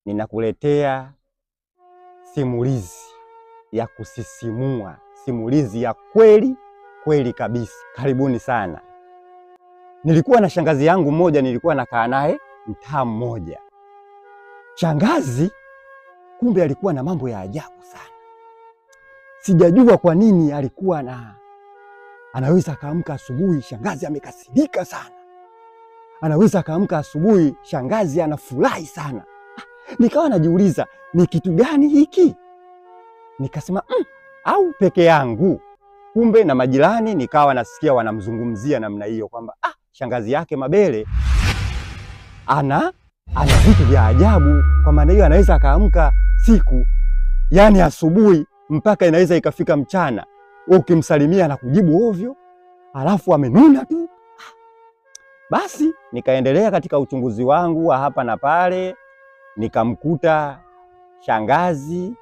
Ninakuletea simulizi ya kusisimua, simulizi ya kweli kweli kabisa. Karibuni sana. Nilikuwa na shangazi yangu mmoja, nilikuwa nakaa naye mtaa mmoja. Shangazi kumbe alikuwa na mambo ya ajabu sana. Sijajua kwa nini alikuwa na anaweza akaamka asubuhi, shangazi amekasirika sana. Anaweza akaamka asubuhi, shangazi anafurahi sana. Nikawa najiuliza ni kitu gani hiki? Nikasema au peke yangu. Kumbe na majirani nikawa nasikia wanamzungumzia namna hiyo kwamba shangazi yake Mabele ana vitu vya ajabu. Kwa maana hiyo anaweza akaamka siku, yani asubuhi mpaka inaweza ikafika mchana, wewe ukimsalimia na kujibu ovyo, alafu amenuna tu. Basi nikaendelea katika uchunguzi wangu wa hapa na pale, nikamkuta shangazi.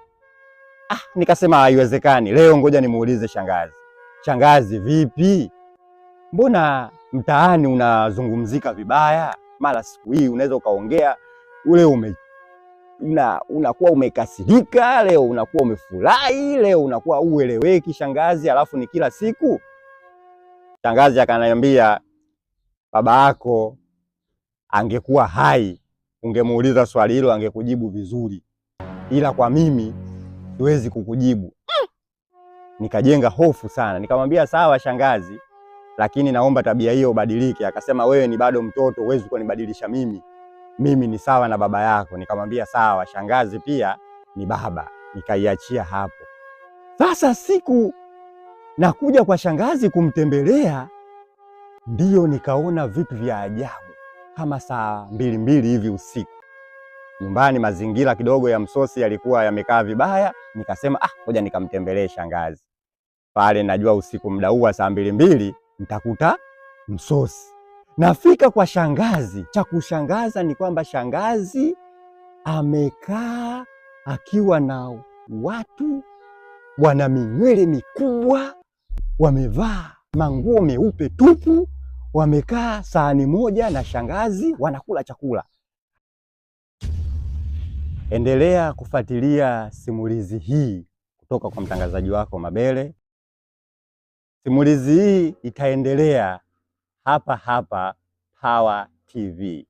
Nikasema haiwezekani, leo ngoja nimuulize shangazi. Shangazi, vipi? Mbona mtaani unazungumzika vibaya? Mara siku hii unaweza ukaongea ule unakuwa umekasirika, leo unakuwa umefurahi, leo unakuwa ueleweki shangazi, alafu ni kila siku. Shangazi akaniambia, baba yako angekuwa hai ungemuuliza swali hilo angekujibu vizuri, ila kwa mimi siwezi kukujibu. Nikajenga hofu sana, nikamwambia sawa shangazi, lakini naomba tabia hiyo ubadilike. Akasema wewe ni bado mtoto, huwezi kunibadilisha mimi, mimi ni sawa na baba yako. Nikamwambia sawa shangazi, pia ni baba. Nikaiachia hapo. Sasa siku nakuja kwa shangazi kumtembelea, ndiyo nikaona vitu vya ajabu kama saa 2:00 hivi usiku. Nyumbani mazingira kidogo ya msosi yalikuwa yamekaa vibaya, nikasema ngoja nikamtembelee shangazi. Pale najua usiku muda huu saa 2:00 nitakuta msosi. Nafika kwa shangazi, cha kushangaza ni kwamba shangazi amekaa akiwa na watu wana minywele mikubwa, wamevaa manguo meupe tupu, wamekaa sahani moja na shangazi wanakula chakula. Endelea kufuatilia simulizi hii kutoka kwa mtangazaji wako Mabele. Simulizi hii itaendelea hapa hapa Power TV.